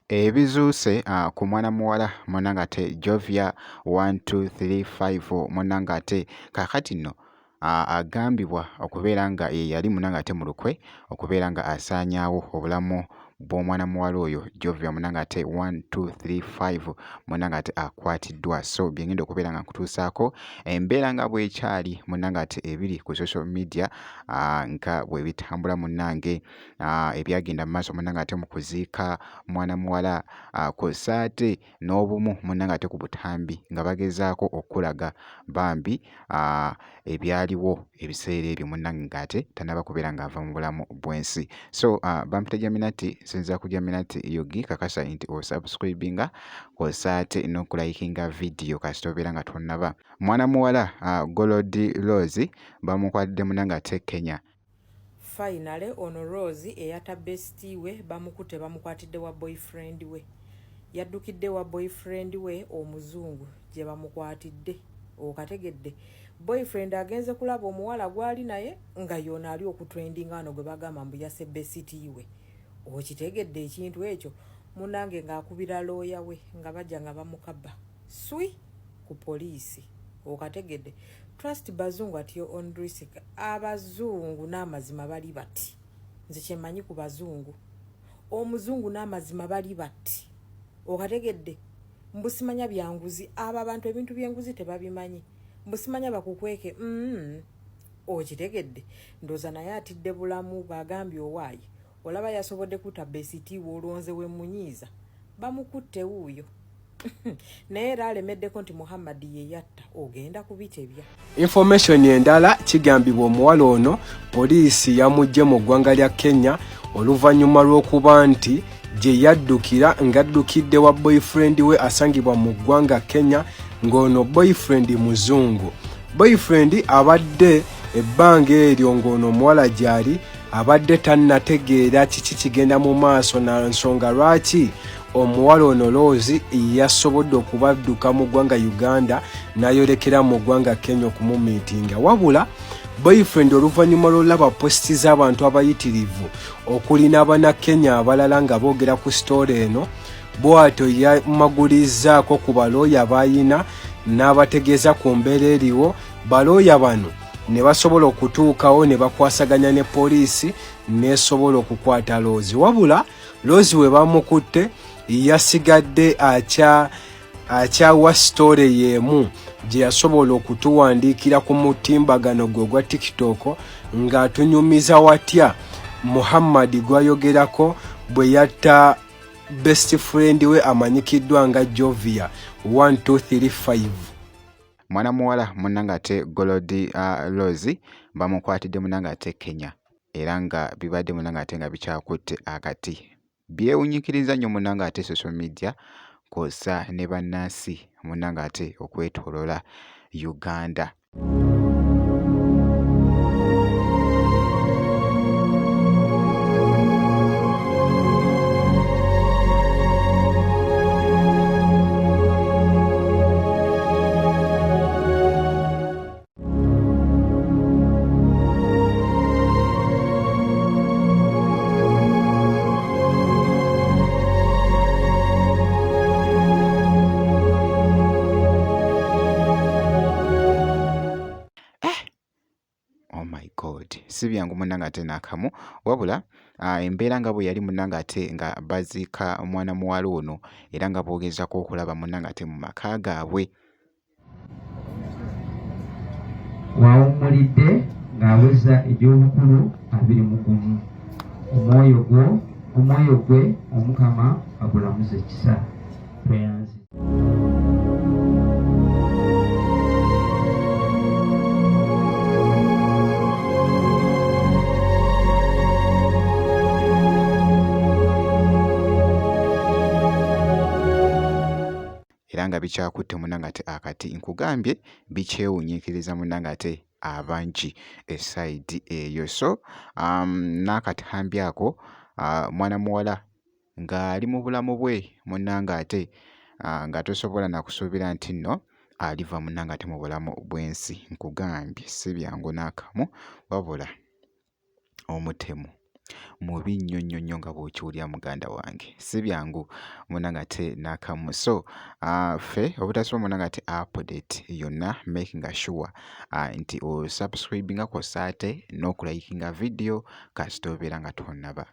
Ebizuuse ku mwana muwala munnange ate Jovia 1235 munnange ate kaakati nno agambibwa okubeera nga ye yali munnange ate mu lukwe okubeera nga asaanyaawo obulamu bw'omwana muwala oyo Jovia munnange ate 1235 munnange ate akwatiddwa. So bye ngenda okubeera nga nkutuusaako embeera nga bw'ekyali munnange ate ebiri ku social media nga bwe bitambula munnange. Ebyagenda mu maaso munnange ate mu kuziika mwana muwala, kw'ossa ate n'obumu munnange ate ku butambi nga bagezaako okukulaga bambi ebyaliwo ebiseera ebyo munnange ng'ate tannaba kubeera ng'ava mu bulamu bw'ensi. So bampita Jaminati, nsinziira ku Jaminati Ug, kakasa nti osubscribinga kw'ossa ate n'okulayikinga vidiyo kasita obeera nga tonnaba. Mwana muwala Gold Rose bamukwatidde munnange ate Kenya. Finally ono Rose eyata bestie we bamukute bamukwatidde wa boyfriend we. Yaddukidde wa boyfriend we omuzungu gye bamukwatidde. Okategedde. Boyfriend agenze kulaba omuwala gwali naye nga yono ali okutrendinga wano gwe bagamba mbu yase bestie we. Okitegedde ekintu ekyo munange ng'akubira looya we nga bajja nga bamukabba. Swi ku poliisi. Okategedde. Trust bazungu at your own risk. Abazungu n'amazima bali bati. Nze kyemanyi ku bazungu. Omuzungu n'amazima bali bati. Okategedde. Mbusimanya byanguzi. Abo abantu ebintu by'enguzi tebabimanyi. Mbusimanya bakukweke. Okitegedde. Ndoza naye atidde bulamu bw'agambye owaaye. Olaba yasobodde kuta besiti wolwonze we munyiiza. Bamukutte wuuyo. Naye era alemeddeko nti Muhammad ye yatta ogenda kubitebya. Information endala kigambibwa omuwala ono poliisi yamuggye mu ggwanga lya Kenya oluvannyuma lw'okuba nti gye yaddukira ng'addukidde wa boyfriend we asangibwa mu ggwanga Kenya ng'ono boyfriend muzungu. Boyfriend abadde ebbanga eryo ng'ono omuwala gy'ali abadde tannategeera kiki kigenda mu maaso na nsonga lwaki omuwala ono Rose yasobodde okubadduka mu ggwanga Uganda n'ayolekera mu ggwanga Kenya okumumiitinga. Wabula boyfriend oluvannyuma lw'olaba positi z'abantu abayitirivu okuli n'abannakenya abalala nga boogera ku sitoola eno, bw'atyo yamagulizzaako ku balooya b'ayina n'abategeeza ku mbeera eriwo. Balooya bano ne basobola okutuukawo ne bakwasaganya ne poliisi n'esobola okukwata Rose. Wabula Rose we bamukutte yasigadde akyawa sitore y'emu gye yasobola okutuwandiikira ku mutimbagano gwe ogwa TikTok ng'atunyumiza watya Muhammad gw'ayogerako bwe yatta best friend we amanyikiddwa nga Jovia 1235. Mwana muwala munnange ate Gold Rose bamukwatidde munnange ate Kenya. Era nga bibadde munange ate nga bikyakutte akati. Byewunyiikiriza nnyo munange ate social media kw'ossa ne bannansi munange ate okwetooloola Uganda. Oh my God, si byangu munnange ate n'akamu wabula embeera nga bwe yali munnange ate nga baziika mwana muwala ono era nga bw'ogezaako okulaba munnange ate mu maka gaabwe. W'awummulidde ng'aweza egy'obukulu 21. Omwoyo gwo, omwoyo gwe Omukama agulamuze kisa. Tweyanziza. Era nga bikyakutte munnange ate akati nkugambye bikyewuunyiikiriza munnange ate abangi esayidi eyo. So n'akatambi ako mwana muwala ng'ali mu bulamu bwe munnange ate nga tosobola na kusuubira nti nno aliva munnange ate mu bulamu bw'ensi. Nkugambye si byangu n'akamu wabula omutemu. Mubi nnyo nnyo nnyo nga bw'okiwulira muganda wange. Si byangu munnange ate n'akamu. So ffe obutasoma munnange ate update yonna makinga sure nti osubscribinga kw'ossa ate n'okulikinga vidiyo kasita obeera nga tonnaba.